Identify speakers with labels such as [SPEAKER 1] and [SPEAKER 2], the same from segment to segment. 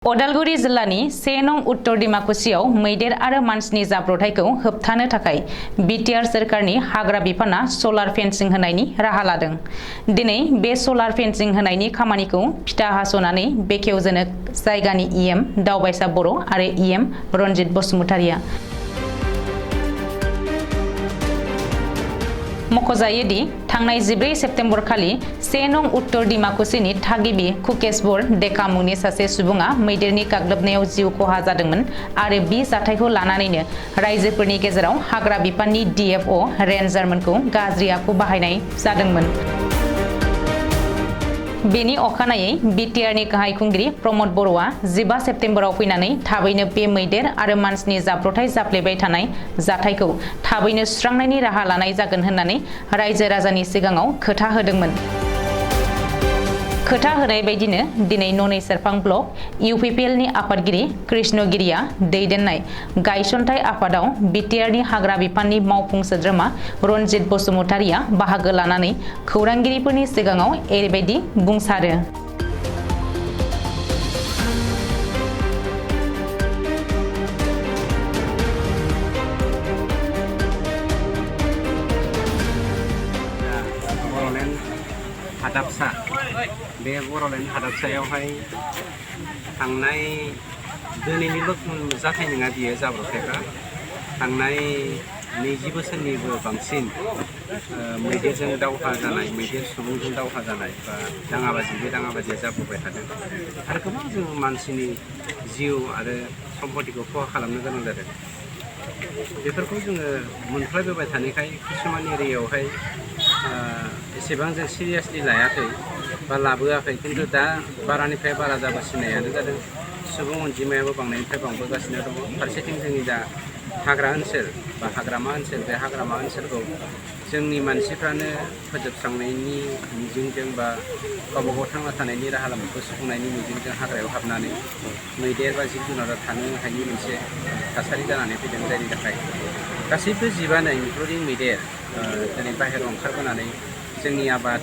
[SPEAKER 1] उदालगुरि जिल्लानि 1 नं उत्तर डिमाकुसियाव मैदेर आरो मानसिनि जाब्रबथायखौ होबथानो थाखाय बिटिआर सोरखारनि हाग्रा बिफाना सलार फेन्सिं होनायनि राहा लादों। दिनै बे सलार फेन्सिं होनायनि खामानिखौ फिथा हास'नानै बेखेवजेनो जायगानि इएम दावबायसा बर' आरो इएम रनजित बसुमतारिया। मख'जायोदि थांनाय 14 सेप्तेम्बर खालि 1 नं उत्तर डिमाकुसिनि थागिबि कुकेशवर डेका मुंनि सासे सुबुङा मैदेरनि गाग्लोबनायाव जिउ खहा जादोंमोन आरो बे जाथायखौ लानानैनो रायजोफोरनि गेजेराव हाग्रा बिफाननि डिएफअ रेन्जारमोनखौ गाज्रि आखु बाहायनाय जादोंमोन। बेनि अखानायै बिटिआरनि गाहाय खुंगिरि प्रमद बर'आ 15 सेप्तेम्बराव फैनानै थाबैनो बे मैदेर आरो मानसिनि जाब्रबथाय जाफ्लेबाय थानाय जाथायखौ थाबैनो सुस्रांनायनि राहा लानाय जागोन होननानै रायजो राजानि सिगाङाव खोथा होदोंमोन। खोथा होनाय बायदिनो दिनै ननै सेरफां ब्लक इउपिपिएलनि आफादगिरि कृष्ण गिरिया दैदेननाय गायसनथाय आफादाव बिटिआरनि हाग्रा बिफाननि मावफुं सोद्रोमा रनजित बसुमतारिया बाहागो लानानै खौरांगिरिफोरनि सिगाङाव एरैबायदि बुंसारो।
[SPEAKER 2] हादाबसा बे बर'लेण्ड हादाबसायावहाय थांनाय दिनैनिल' जाथाय नङा बियो जाब्रबथायफ्रा थांनाय 20 बोसोरनिबो बांसिन मैदेरजों दावहा जानाय मैदेर सुबुंजों दावहा जानाय बा दाङाबाजिया जाबोबाय थादों आरो गोबां जों मानसिनि जिउ आरो सम्पतिखौ खहा खालामनो गोनां जादों। बेफोरखौ जोङो मोनफ्लायबोबाय थानायखाय किसुमान एरियायावहाय एसेबां जों सिरियासलि लायाखै बा लाबोआखै, खिन्थु दा बारानिफ्राय बारा जाबोसिननायानो जादों सुबुं अनजिमायाबो बांनायनिफ्राय बांबोगासिनो दङ। फारसेथिं जोंनि दा हाग्रा ओनसोल बा हाग्रामा ओनसोल बे हाग्रामा ओनसोलखौ जोंनि मानसिफ्रानो फोजोबस्रांनायनि मिजिंजों बा गावबागाव थांना थानायनि राहा लामाखौ सुफुंनायनि मिजिंजों हाग्रायाव हाबनानै मैदेर बा जिब जुनारा थानो हायि मोनसे थासारि जानानै फैदों, जायनि थाखाय गासैबो जिबानो इनक्लुडिं मैदेर दिनै बाहेरायाव ओंखारबोनानै जोंनि आबाद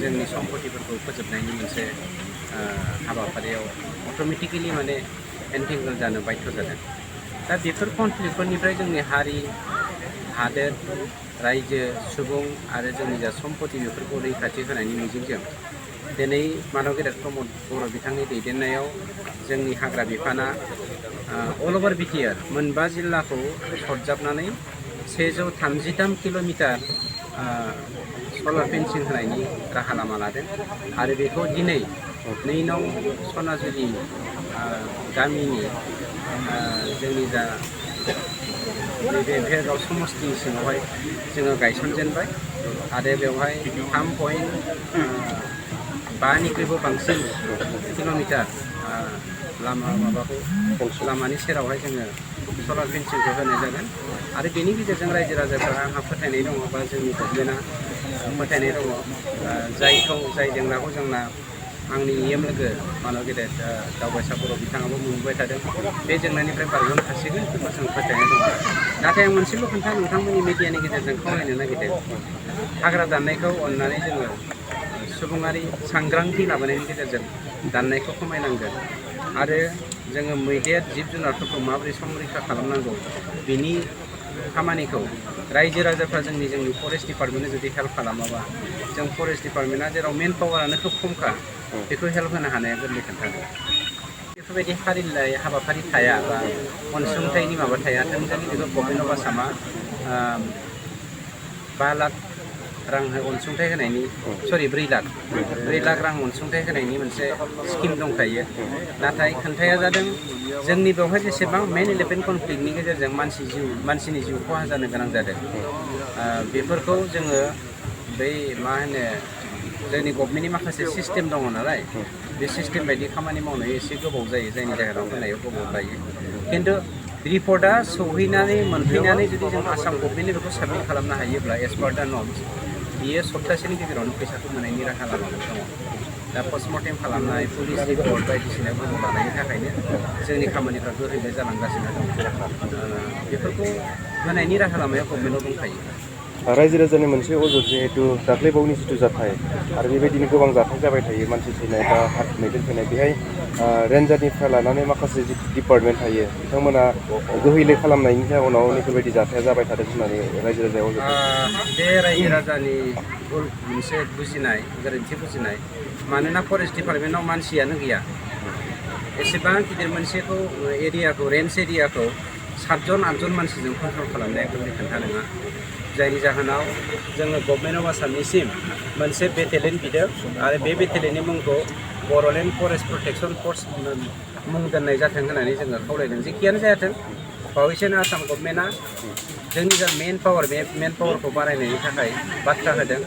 [SPEAKER 2] जोंनि सम्पतिफोरखौ फोजोबनायनि मोनसे हाबाफारियाव अट'मेटिकेलि माने एन्टेंगल जानो बाध्य जादों। दा बेफोर कनफ्लिक्टफोरनिफ्राय जोंनि हारि हादोर रायजो सुबुं आरो जोंनि जा सम्पति बेफोरखौ रैखाथि होनायनि मिजिंजों दिनै मानव गेदेर प्रमद बर' बिथांनि दैदेननायाव जोंनि हाग्रा बिफाना अल अभार बिटिआर मोनबा जिल्लाखौ सरजाबनानै 133 किल'मिटार सलार फेन्सिं होनायनि राहा लामा लादों आरो बेखौ दिनै 2 नं सनाजुलि गामिनि जोंनि जा नैबे भेरगाव समस्तिनि सिङावहाय जोङो गायसनजेनबाय आरो बेवहाय 3.5निख्रुइबो बांसिन किल'मिटार लामानि सेरावहाय जोङो सलार फेन्सिंखौ होनाय जागोन आरो बेनि गेजेरजों रायजो राजाफोरा आंहा फोथायनाय दङ बा जोंनि गभर्नमेन्टआ फोथायनाय दङ जाय जेंनाखौ जोंना आंनि इएम लोगो मानव गेदेर दावबायसा बर' बिथाङाबो मोनबाय थादों, बे जेंनानिफ्राय बारग'नो हासिगोन बेखौ जों फोथायनाय दङ। नाथाय आं मोनसेल' खोथा नोंथांमोननि मिडियानि गेजेरजों खावलायनो नागिरदों, हाग्रा दाननायखौ अननानै जोङो सुबुङारि सांग्रांथि लाबोनायनि गेजेरजों दाननायखौ खमायनांगोन आरो जोङो मैदेर जिब जुनारफोरखौ माबोरै संरैखा खालामनांगौ बेनि खामानिखौ रायजो राजाफ्रा जोंनि फरेस्ट डिपार्टमेन्टआ जुदि हेल्प खालामाबा जों फरेस्ट डिपार्टमेन्टआ जेराव मेन पावारानो खोब खमखा बेखौ हेल्प होनो हानाया गोरलै खोथा नङा। बेफोरबायदि फारिलाइ हाबाफारि थाया बा अनसुंथाइनि माबा थाया, थोंजोङै बेखौ गभर्नमेन्ट अफ आसामा 5 लाख रां अनसुंथाइ होनायनि 4 लाख रां अनसुंथाइ होनायनि मोनसे स्किम दंखायो। नाथाय खोन्थाया जादों जोंनि बेवहाय जेसेबां मेन इलेभेन्ट कनफ्लिक्टनि गेजेरजों मानसिनि जिउ खहा जानो गोनां जादों बेफोरखौ जोङो बै मा होनो जोंनि गभर्नमेन्टनि माखासे सिस्टेम दङ नालाय बे सिस्टेम बायदि खामानि मावनायाव एसे गोबाव जायो, जायनि जाहोनाव होनायाव गोबाव लायो। खिन्थु रिपर्टआ मोनफैनानै जुदि जों आसाम गभर्नमेन्टनि बेखौ साबमिट खालामनो हायोब्ला एस पार दा नर्म्स बियो सप्तासेनि गेजेरावनो फैसाखौ मोननायनि राहा लामाबो दङ। दा पस्टमर्टेम खालामनाय पुलिस रिपर्ट बायदिसिनाफोरखौ लानायनि थाखायनो जोंनि खामानिफ्रा गोरलै जालांगासिनो दं। बेफोरखौ होनायनि राहा लामाया गभर्नमेन्टआव दंखायो।
[SPEAKER 3] रायजो राजानि मोनसे अजद जिहेतु दाख्लैबावनि जिथु जाथाय आरो बेबायदिनो गोबां जाथाय जाबाय थायो मानसि थैनाय बा मैदेर थैनाय बेहाय रेन्जारनिफ्राय लानानै माखासे जिथु डिपार्टमेन्ट थायो बिथांमोना गोहैले खालामनायनि जाउनाव बेफोरबायदि जाथाया जाबाय थादों होननानै रायजो राजाया अजद
[SPEAKER 2] बे रायजो राजानि भुल मोनसे बुजिनाय गोरोन्थि बुजिनाय मानोना फरेस्ट डिपार्टमेन्टआव मानसियानो गैया एसेबां गिदिर मोनसेखौ एरियाखौ रेन्ज एरियाखौ 7 8 मानसिजों कन्ट्रल खालामनाया गोरलै खोथा नङा जायनि जाहोनाव जोङो गभर्नमेन्ट अफ आसामनिसिम मोनसे बेटेलियन बिदों आरो बे बेटेलियननि मुंखौ बर'लेण्ड फरेस्ट प्रटेक्शन फर्स मुं दोननाय जाथों होननानै जोङो खावलायदों जेखियानो जायाथों बावैसोनो आसाम गभर्नमेन्टआ जोंनि जा मेन पावार बे मेन पावारखौ बारायनायनि थाखाय बाथ्रा होदों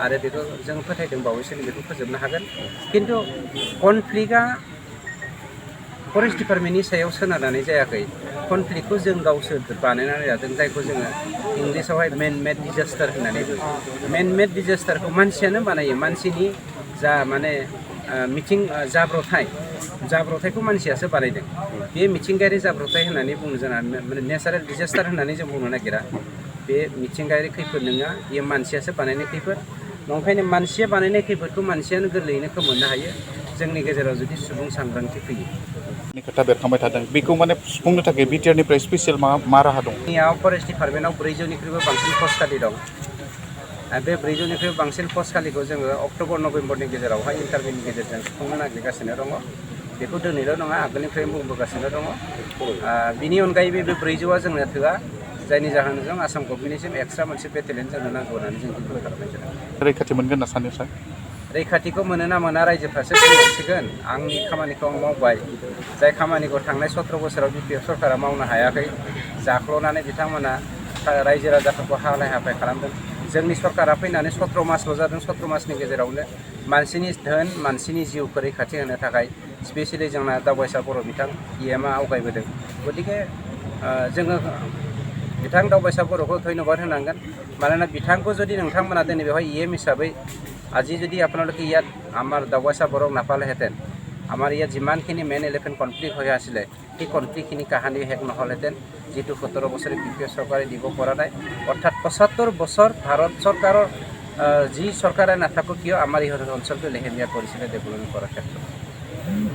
[SPEAKER 2] आरो बेखौ जों फोथायदों बावैसोनो बेखौ फोजोबनो हागोन खिन्थु कनफ्लिक्टआ फरेस्ट डिपार्टमेन्टनि सायाव सोनारनानै जायाखै कनफ्लिक्टखौ जों गावसोर बानायनानै लादों जायखौ जोङो इंलिसावहाय मेन मेड डिजास्टार होननानै बुङो मेन मेड डिजास्टारखौ मानसियानो बानायो मानसिनि जा माने जाब्रथायखौ मानसियासो बानायदों बे मिथिंगायारि जाब्रथाय होननानै बुंनो जोंहा माने नेचारेल डिजास्टार होननानै जों बुंनो नागिरा बे मिथिंगायारि खैफोद नङा बेयो मानसियासो बानायनाय खैफोद नंखायनो मानसिया बानायनाय खैफोदखौ मानसियानो गोरलैयैनो खोमोरनो हायो जोंनि गेजेराव जुदि सुबुं सांग्रांथि फैयो
[SPEAKER 4] खोथा बेरखांबाय थादों बेखौ माने सुफुंनो थाखाय बिटिआरनिफ्राय स्पेसियेल मा राहा दं
[SPEAKER 2] जोंनियाव फरेस्ट डिपार्टमेन्टआव 400निख्रुइबो बांसिन पस्ट खालि दं बे 400निख्रुइबो बांसिन पस्ट खालिखौ जोङो अक्ट'बर नभेम्बरनि गेजेरावहाय इन्टारभिउनि गेजेरजों सुफुंनो नागिरगासिनो दङ बेखौ दिनैल' नङा आगोलनिफ्रायनो बुंबोगासिनो दङ बिनि अनगायैबो बे 400आ जोंनो थोआ जायनि जाहोनजों आसाम गभर्नमेन्टनिसिम एक्सट्रा मोनसे बेटेलियन जोंनो नांगौ होननानै जों डिमान्ड खालामनाय जादों
[SPEAKER 4] रैखाथि मोनगोन होनना सानो सार
[SPEAKER 2] रैखाथिखौ मोनो ना मोना रायजोफ्रासो बुंनांसिगोन आंनि खामानिखौ आं मावबाय जाय खामानिखौ थांनाय 17 बोसोराव बिपिएफ सरकारा मावनो हायाखै जाख्ल'नानै बिथांमोना रायजो राजाफोरखौ हालाय हाफाय खालामदों जोंनि सरकारा फैनानै 17 मासल' जादों 17 मासनि गेजेरावनो मानसिनि धोन मानसिनि जिउखौ रैखाथि होनो थाखाय स्पेसियेलि जोंना दावबायसा बर' बिथां इएमआ आवगायबोदों गतिके जोङो बिथां दावबायसा बर'खौ धन्यबाद होनांगोन मानोना बिथांखौ जुदि नोंथांमोना दिनै बेवहाय इएम हिसाबै আজি যদি আপোনালোকে ইয়াত আমাৰ দাৱাইচা বৰক নাপালেহেঁতেন আমাৰ ইয়াত যিমানখিনি মেইন এলিফেণ্ট কনফ্লিক্ট হৈ আছিলে সেই কনফ্লিক্টখিনি কাহানি শেষ নহ'লহেঁতেন যিটো 17 বছৰে বিপিএফ চৰকাৰে দিব পৰা নাই অৰ্থাৎ 75 বছৰ ভাৰত চৰকাৰৰ যি চৰকাৰে নাথাকক কিয় আমাৰ এই অঞ্চলটো লেহেমীয়া কৰিছিলে ডেভেলপমেণ্ট কৰাৰ ক্ষেত্ৰত